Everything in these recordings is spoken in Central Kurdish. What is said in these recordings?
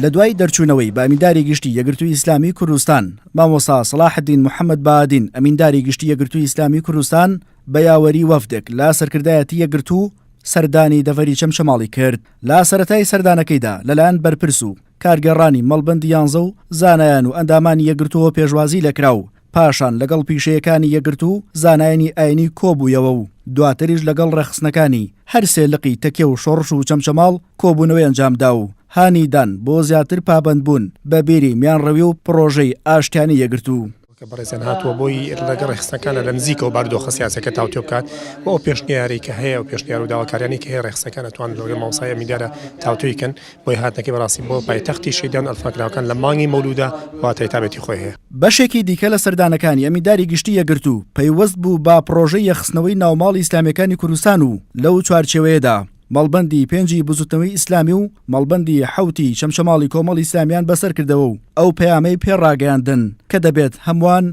لە دوای دەرچوونەوەی بە ئەمینداری گشتی یەکگرتووی ئیسلامی کوردستان، مامۆستا سەڵاحەدین محەمەد بەهادین ئەمینداری گشتی یەکگرتووی ئیسلامی کوردستان بە یاوەری وەفدێک لە سەرکردایەتی یەکگرتوو سەردانی دەڤەری چەمچەماڵی کرد. لە سەرەتای سەردانەکەیدا لەلایەن بەرپرس و کارگێڕانی مەڵبەندی یانزە و زانایان و ئەندامانی یەکگرتووەوە پێشوازی لێکرا و پاشان لەگەڵ پیشەیەکانی یەکگرتوو و زانایانی ئاینی کۆبوویەوە و دواتریش لەگەڵ ڕێکخستنەکانی هەر سێ لقی تەکیە و شۆڕش و چەمچەماڵ کۆبوونەوەی ئەنجامدا و هانی دان بۆ زیاتر پابەندبوون بە بیری میانڕەوی و پڕۆژەی ئاشتیانەی یەکگرتوو. کە بەڕێزیان هاتووە بۆی لەگەڵ ڕێکخستنەکانە لە نزیکەوە بارودۆخە سیاسیەکە تاوتوێ بکات و ئەو پێشنیارەی کە هەیە و پێشنیار و داواکاریانەی کە هەیە ڕێکخستنەکان ئەتوانن لەگەڵ مامۆستای ئەمیندارە تاوتوێی کەن بۆیە هاتنەکەی بەڕاستی بۆ پایتەختی شەهیدان ئەنفالکراوەکان لە مانگی مەولودا واتای تابەتی خۆی هەیە. بەشێکی دیکە لە سەردانەکانی ئەمینداری گشتی یەکگرتوو پەیوەست بوو بە پڕۆژەی یەکخستنەوەی ناوماڵی ئیسلامیەکانی کوردستان و لەو چوارچێوەیەدا مەڵبەندی پێنجی بزوتنەوەی ئیسلامی و مەڵبەندی حەوتی چەمچەماڵی کۆمەڵی ئیسلامیان بەسەر کردەوە و ئەو پەیامەی پێ ڕاگەیاندن کە دەبێت هەمووان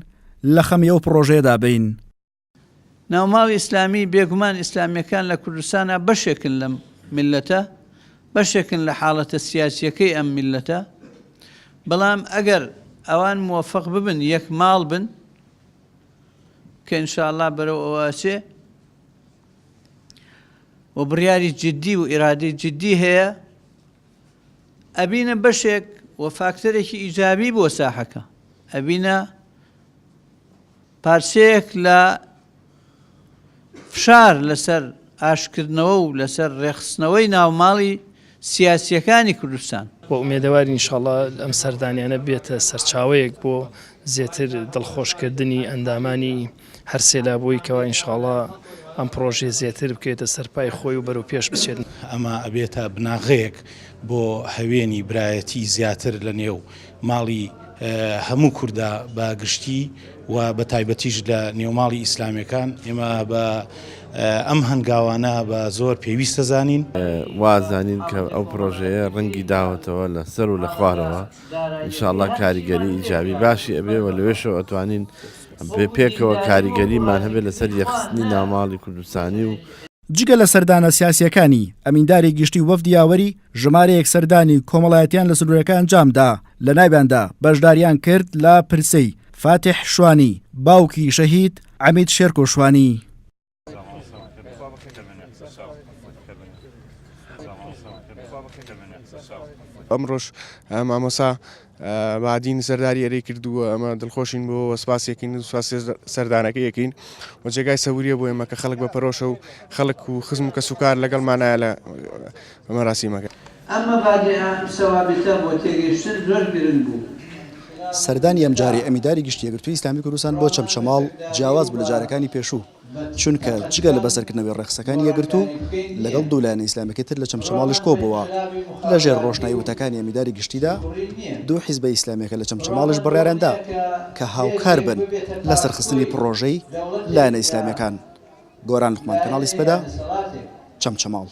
لە خەمی ئەو پڕۆژەیەدا بین. ناوماڵی ئیسلامی، بێگومان ئیسلامییەکان لە کوردستانا بەشێکن لەم میللەتە، بەشێکن لە حاڵەتە سیاسییەکەی ئەم میللەتە، بەڵام ئەگەر ئەوان موەفەق ببن یەک ماڵ بن، کە ان شاء اللە بەرەو ئەوە ئەچێ و بڕیاری جدی و ئیرادەی جدی هەیە، ئەبینە بەشێک و فاکتەرێکی ئیجابی بۆ ساحەکە، ئەبینە پارچەیەک لە فشار لەسەر ئاشتکردنەوە و لەسەر ڕێکخستنەوەی ناوماڵی سیاسییەکانی کوردستان. وە ئومێدەوارین ان شاءاللە ئەم سەردانیانە ببێتە سەرچاوەیەک بۆ زێتر دڵخۆشکردنی ئەندامانی هەرسێ لا بۆی کەوا ان شاءاللە ئەم پڕۆژەیە زێتر بکەوێتە سەر پای خۆی و بەرەو پێش بچێت. ئەمە ئەبێتە بناغەیەک بۆ هەوێنی برایەتی زیاتر لە نێو ماڵی هەموو کوردا بە گشتی و بە تایبەتیش لە نێوماڵی ئیسلامیەکان ئێمە بە ئەم هەنگاوانە بە زۆر پێویست دەزانین. وا زانین کە ئەو پرۆژەیە ڕەنگی داوەتەوە لە سەر و لە خوارەوە ان شاء اللە کاریگەری ئیجابی باشی ئەبێ و لەوێشەوە ئەتوانین پێکەوە کاریگەریمان هەبێت لەسەر یەکخستنی ناوماڵی کوردستانی و جگە لە سەردانە سیاسییەکانی، ئەمینداری گشتی و وەفدی یاوەری، ژمارەیەک سەردانی کۆمەڵایەتیان لە سنوورەکە ئەنجامدا، لەناویاندا بەشداریان کرد لە پرسەی فاتیح شوانی، باوکی شەهید عەمید شێرکۆ شوانی. ئەمڕۆش مامۆستا بادین سەرداری ئێرەی کردووە ئەمە دڵخۆشین بۆ سپاسێکین و سپاس سەردانەکەی یەکەین و جێگای سەوریە بۆ ئێمە کە خەڵک بە پەرۆشە و خەڵک و خزم و کەسوکار لەگەڵمانایە لە مەراسیمەکە. ئەم مەبادیئە، ئەم سەوابتە بۆ تێگەیشتن زۆر گرنگ بوو. سەردانی ئەمجارەی ئەمینداری گشتی یەکگرتووی ئیسلامی کوردستان بۆ چەمچەماڵ جیاواز بوو لە جارەکانی پێشوو، چونکە جگە لە بەسەرکردنەوەی ڕێکخستەکانی یەکگرتوو، لەگەڵ دوو لایەنە ئیسلامیەکەی تر لە چەمچەماڵیش کۆبۆوە. لەژێر ڕۆشنایی وتەکانی ئەمینداری گشتیدا، دوو حیزبە ئیسلامیەکە لە چەمچەماڵیش بڕیاریان دا کە هاوکار بن لە سەرخستنی پڕۆژەی لایەنە ئیسلامیەکان. گۆران لوقمان، کەناڵی سپێدە، چەمچەماڵ.